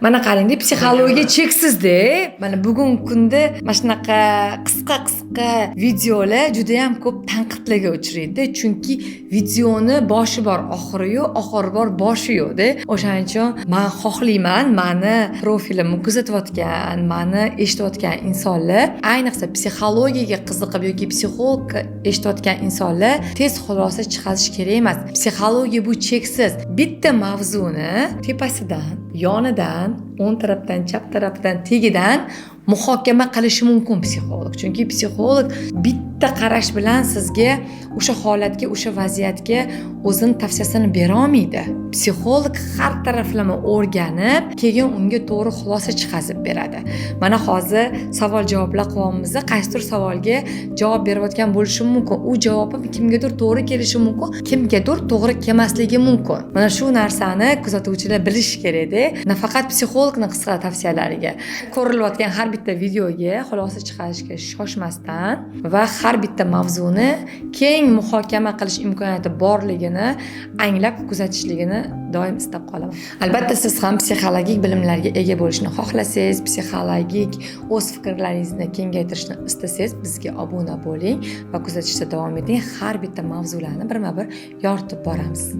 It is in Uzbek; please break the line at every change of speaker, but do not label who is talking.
Mana qarangda, psixologiya cheksizda. Mana bugungi kunda mana shunaqa qisqa qisqa videolar juda yam ko'p tanqidlarga uchraydi, chunki videoni boshi bor, oxiri yo'q, oxiri bor, boshi yo'qda. O'shaning uchun man xohlayman, mani profilimni kuzatayotgan, mani eshitayotgan insonlar, ayniqsa psixologiyaga qiziqib yoki psixolog eshitayotgan insonlar tez xulosa chiqarish kerak emas. Psixologiya bu cheksiz. Bitta mavzuni tepasidan, yonidan, o'ng tarafdan, chap tarafdan, tagidan muhokama qilishi mumkin psixolog, chunki psixolog bitta qarash bilan sizga o'sha holatga, o'sha vaziyatga o'zini tavsiyasini berolmaydi. Psixolog har taraflama o'rganib, keyin unga to'g'ri xulosa chiqazib beradi. Mana hozir savol javoblar qilyapmiz, qaysidir savolga javob berayotgan bo'lishim mumkin, u javobim kimgadir to'g'ri kelishi mumkin, kimgadir to'g'ri kelmasligi mumkin. Mana shu narsani kuzatuvchilar bilishi kerakda. Nafaqat psixologni qisqa tavsiyalariga, ko'rilayotgan har bitta videoga xulosa chiqarishga shoshmasdan va har bitta mavzuni keng muhokama qilish imkoniyati borligini anglab kuzatishligini doim istab qolaman. Albatta, siz ham psixologik bilimlarga ega bo'lishni xohlasangiz, psixologik o'z fikrlaringizni kengaytirishni istasangiz, bizga obuna bo'ling va kuzatishda davom eting. Har bitta mavzularni birma bir yoritib boramiz.